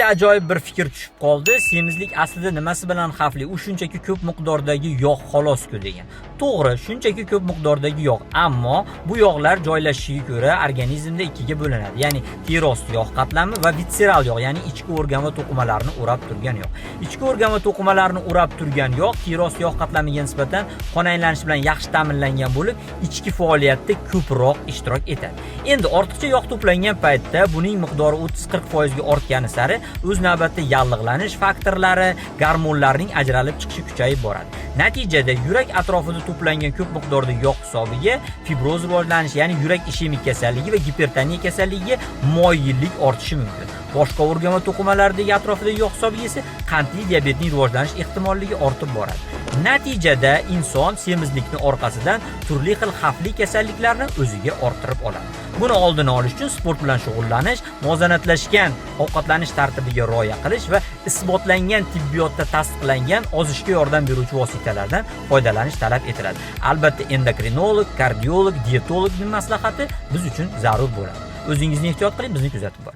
Ajoyib bir fikr tushib qoldi. Semizlik aslida nimasi bilan xavfli? U shunchaki ko'p miqdordagi yog' xolosku degan. To'g'ri, shunchaki ko'p miqdordagi yog', ammo bu yog'lar joylashishiga ko'ra organizmda ikkiga bo'linadi. Ya'ni teri osti yog' qatlami va vitseral yog', ya'ni ichki organ va to'qimalarni o'rab turgan yog'. Ichki organ va to'qimalarni o'rab turgan yog' teri osti yog' qatlamiga nisbatan qon aylanishi bilan yaxshi ta'minlangan bo'lib, ichki faoliyatda ko'proq ishtirok etadi. Endi ortiqcha yog' to'plangan paytda buning miqdori 30-40% ga ortgani sari o'z navbatida yallig'lanish faktorlari, gormonlarning ajralib chiqishi kuchayib boradi. Natijada yurak atrofida to'plangan ko'p miqdorda yog' hisobiga fibroz rivojlanishi, ya'ni yurak ishemik kasalligi va gipertoniya kasalligiga moyillik ortishi mumkin. Boshqa organ va to'qimalardagi atrofidagi yog' hisobiga esa qandli diabetning rivojlanish ehtimolligi ortib boradi. Natijada inson semizlikni orqasidan turli xil xavfli kasalliklarni o'ziga orttirib oladi. Buni oldini olish uchun sport bilan shug'ullanish, muvozanatlashgan ovqatlanish tartibiga rioya qilish va isbotlangan, tibbiyotda tasdiqlangan ozishga yordam beruvchi vositalardan foydalanish talab etiladi. Albatta, endokrinolog, kardiolog, diyetologning maslahati biz uchun zarur bo'ladi. O'zingizni ehtiyot qiling, bizni kuzatib boring.